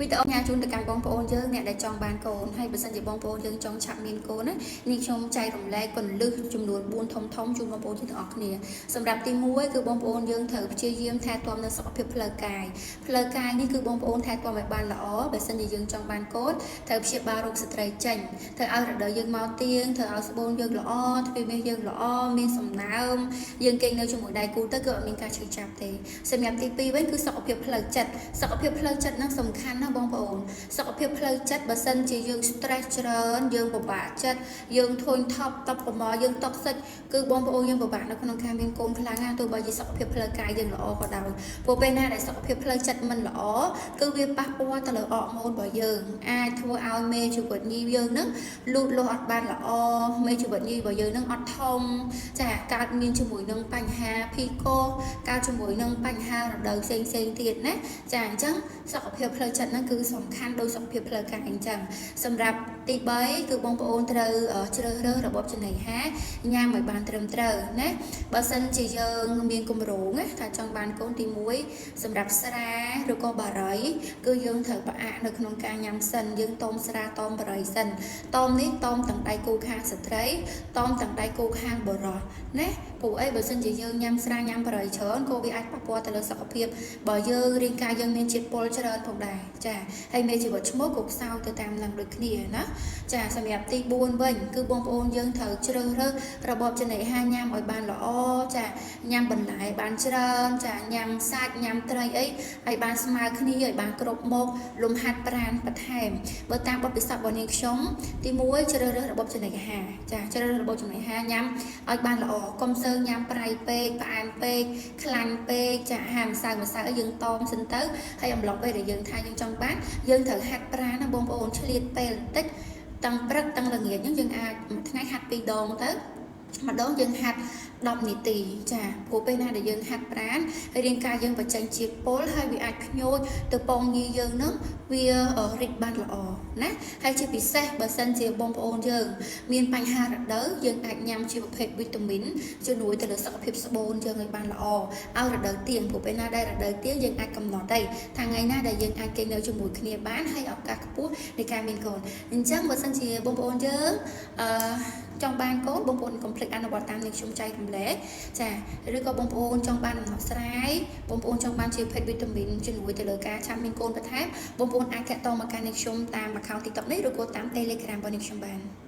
វីដេអូញ៉ាំជូនទៅកាន់បងប្អូនយើងអ្នកដែលចង់បានកូនហើយបើសិនជាបងប្អូនយើងចង់ឆាប់មានកូនណានេះខ្ញុំចែករំលែកគន្លឹះចំនួន4ធំធំជូនបងប្អូនយើងទាំងអស់គ្នាសម្រាប់ទី1គឺបងប្អូនយើងត្រូវព្យាយាមថែទាំនៅសុខភាពផ្លូវកាយផ្លូវកាយនេះគឺបងប្អូនថែទាំឲ្យបានល្អបើសិនជាយើងចង់បានកូនត្រូវព្យាបាលរោគស្ត្រីចេញត្រូវឲ្យរដូវយើងមកទៀងត្រូវឲ្យស្បូនយើងល្អទ្វារមាសយើងល្អមានសំណើមយើងគេងនៅជាមួយដៃគូទៅគឺអត់មានការឈឺចាប់ទេសម្រាប់ទី2វិញគឺសុខភាពផ្លូវចិត្តសុខភាពផ្លូវចិត្តហ្នឹងសំខាន់ណាស់បងប្អូនសុខភាពផ្លូវចិត្តបើសិនជាយើង stress ច្រើនយើងពិបាកចិត្តយើងធុញថប់តប់ប្រមល់យើងតក់សិចគឺបងប្អូនយើងពិបាកនៅក្នុងការមានកូនខ្លាំងណាស់ទោះបីជាសុខភាពផ្លូវកាយយើងល្អក៏ដោយព្រោះពេលណាដែលសុខភាពផ្លូវចិត្តមិនល្អគឺវាប៉ះពាល់ទៅលើអរម៉ូនរបស់យើងអាចធ្វើឲ្យមេជីវិតញីយើងនឹងលូតលាស់អត់បានល្អមេជីវិតញីរបស់យើងនឹងអត់ធំចាកើតមានជាមួយនឹងបញ្ហាភីកូកើតជាមួយនឹងបញ្ហារដូវផ្សេងផ្សេងទៀតណាចាអញ្ចឹងសុខភាពផ្លូវចិត្តហ្នឹងគឺសំខាន់ដូចសុខភាពផ្លូវកាយអញ្ចឹងសម្រាប់ទី3គឺបងប្អូនត្រូវជ្រើសរើសរបបចំណីអាហារញ៉ាំឲ្យបានត្រឹមត្រូវណាបើសិនជាយើងមានគម្រោងណាថាចង់បានកូនទី1សម្រាប់ស្រាឬក៏បារីគឺយើងត្រូវផ្អាកនៅក្នុងការញ៉ាំសិនយើងต้มស្រាต้มបារីសិនต้มនេះต้มទាំងដៃគូខាងស្ត្រីต้มទាំងដៃគូខាងបុរសណាព្រោះអីបើសិនជាយើងញ៉ាំស្រាញ៉ាំបារីច្រើនក៏វាអាចប៉ះពាល់ទៅលើសុខភាពបើយើងរាងកាយយើងមានជាតិពុលច្រើនផងដែរចាហើយមេជីវិតឈ្មោះក៏ខ្សោយទៅតាមនឹងដូចគ្នាណាចាសម្រាប់ទី4វិញគឺបងប្អូនយើងត្រូវជ្រើសរើសរបបចំណីអាហារញ៉ាំឲ្យបានល្អចាញ៉ាំបន្លែបានច្រើនចាញ៉ាំសាច់ញ៉ាំត្រីអីឲ្យបានស្មើគ្នាឲ្យបានគ្រប់មុខលំហាត់ប្រាណបន្ថែមបើតាមបទពិសោធន៍របស់នាងខ្ញុំទី1ជ្រើសរើសរបបចំណីអាហារចាជ្រើសរើសរបបចំណីអាហារញ៉ាំឲ្យបានល្អកុំសូវញ៉ាំប្រៃពេកផ្អែមពេកខ្លាញ់ពេកចាអាហារម្សៅម្សៅឲ្យយើងតមសិនទៅហើយអំឡុងពេលដែលយើងថាយើងចង់បានយើងត្រូវហាត់ប្រាណណាបងប្អូនឆ្លៀតពេលបន្តិចតាំងព្រឹកតាំងល្ងាចហ្នឹងយើងអាចមួយថ្ងៃហាត់2ដងទៅម្ដងយើងហាត់10នាទីចាព្រោះពេលណាដែលយើងហាត់ប្រាណហើយរាងកាយយើងបញ្ចេញជាតិពុលហើយវាអាចភ្ញូចទៅពងញីយើងនឹងវារីកបានល្អណាហើយជាពិសេសបើសិនជាបងប្អូនយើងមានបញ្ហារដូវយើងអាចញ៉ាំជាប្រភេទវីតាមីនជំនួយទៅលើសុខភាពស្បូនយើងឲ្យបានល្អឲ្យរដូវទៀងព្រោះពេលណាដែលរដូវទៀងយើងអាចកំណត់ដែរថាថ្ងៃណាដែលយើងអាចគេងនៅជាមួយគ្នាបានហើយឱកាសខ្ពស់នៃការមានកូនអញ្ចឹងបើសិនជាបងប្អូនយើងអឺចង់បានកូនបងប្អូនកុំភ្លេចអនុវត្តតាមនេះខ្ញុំចែករំលែកចាឬក៏បងប្អូនចង់បានដំណោះស្រាយបងប្អូនចង់បានជាភេទវីតាមីនជំនួយទៅលើការឆាប់មានកូនបន្ថែមបងប្អូនអាចតាក់ទងមកកាន់នេះខ្ញុំតាម account TikTok នេះឬក៏តាម Telegram របស់នេះខ្ញុំបាន។